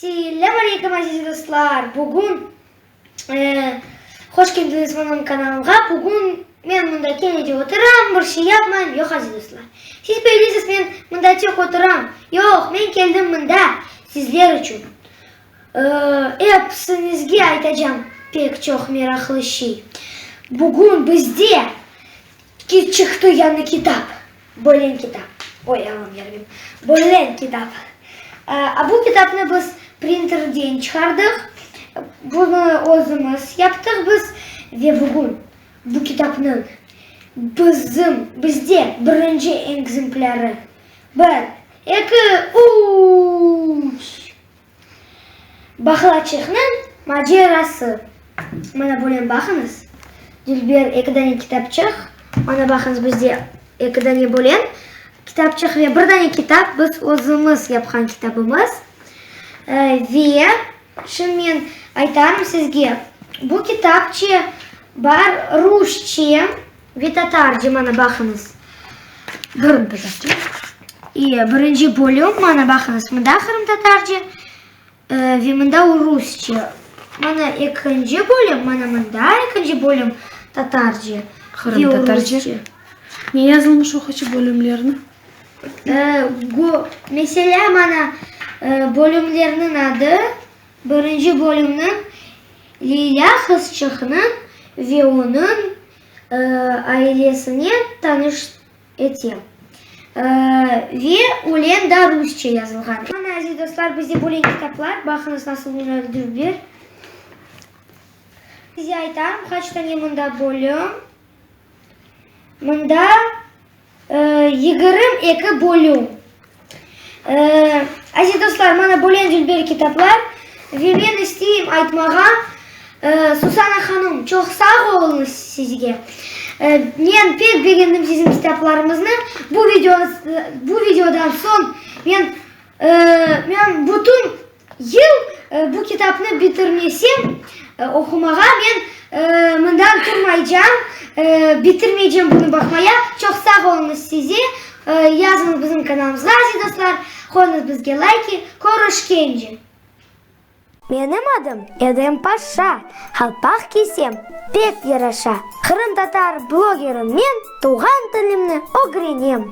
Selâm aleyküm aziz dostlar! Bugün hoş keldiñiz menim kanalımğa. Bugün men mında kene de oturam, bir şey yapmayım. Yoq, aziz dostlar, siz bilesiz, men mında tek oturam. Yoq, men keldim mında sizler içün. Episiñizge aytacam pek çoq meraqlı şey. Bugün bizde çıqtı yañı kitap. Bölen kitap. Oy, Allam yarabbim. Bölen kitap. A bu kitapnı biz printerden çıqardıq. Bunı özümiz yaptıq biz. Ve bugün bu kitapnıñ bizim, bizde birinci ekzemplârı. Bir, eki, üç! Baqlaçıqnıñ macerası. Mana böyle baqıñız, dülber eki dane kitapçıq. Mana baqıñız, bizde eki dane böyle kitapçıq ve bir dane kitap, biz özümiz yapqan kitabımız. Ve şimdi men aytarım sizge, bu kitapçe bar rusça ve tatarca, mana baqıñız. Qırımtatarca. Birinci bölüm, mana baqıñız, mında qırımtatarca ve mında rusça. Mana ekinci bölüm, mana mında ekinci bölüm tatarca ve Qırımtatarca. rusça. Ne yazılmış oqucı bölümlerni? Meselâ, mana bölümlerniñ adı, birinci bölümniñ Lilâ qızçıqnıñ ve onıñ ailesinen tanış etem. Ve ölen da rusça yazılğan. Mana, aziz dostlar, bizde böyle kitaplar. Baqıñız, nasıl bunlar dülber. Size aytarım, qaç tane mında bölüm. Mında 22 bölüm. Aziz dostlar, mana böyle dülber kitaplar. Ve men isteyim aytmağa, Susana hanım, çoq sağ oluñız sizge. Men pek begendim siziñ kitaplarıñıznı. Bu video, bu videodan soñ men, men bütün yıl bu kitapnı bitirmesem, oqumağa, men mından turmaycam, bitirmeycem bunı baqmaya. Çoq sağ oluñız size. Yazıñız bizim kanalımızğa, aziz dostlar, qoyuñız bizge layki. Körüşkence! Menim adım Edem Paşa, qalpaq kiysem, pek yaraşa. Qırımtatar blogerim men, tuvğan tilimni ögrenem.